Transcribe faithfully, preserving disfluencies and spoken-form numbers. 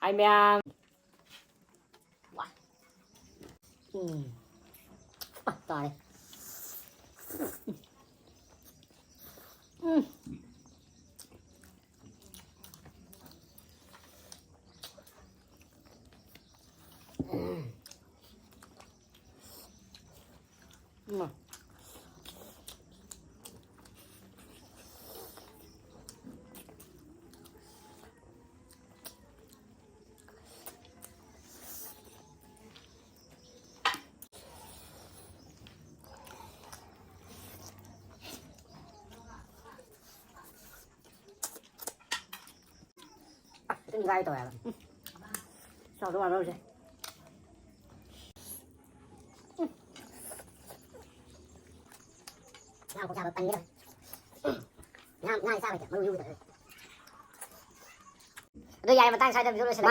ꯍꯥꯏ ꯃꯌꯥꯝ꯫ ꯋꯥ꯫ ꯎꯝ꯫ ꯑ, ꯇꯥꯔꯦ꯫ ꯎꯝ꯫ ꯎꯝ꯫ ꯑꯗꯨꯝ ꯗ꯭ꯔꯥꯏ ꯇꯧꯋꯦ ꯍꯥꯏꯕ꯫ ꯎꯝ꯫ ꯆꯥꯎꯗꯧ ꯃꯥꯟꯕ ꯍꯧꯖꯤꯛ꯫ ꯎꯝ꯫ ꯉꯥ ꯃꯀꯣꯛ ꯆꯥꯕ ꯄꯟꯒꯦ ꯇꯧꯋꯦ꯫ ꯎꯝ꯫ ꯉꯥ, ꯉꯥ ꯆꯥꯕ ꯍꯩꯇꯦ, ꯃꯔꯨ ꯌꯨꯒꯗꯕ꯫ ꯑꯗꯣ ꯌꯥꯔꯦ, ꯃꯇꯥꯡ ꯁ꯭ꯋꯥꯏꯗ ꯚꯤꯗꯤꯑꯣ ꯂꯣꯏꯁꯤꯜꯂꯦ꯫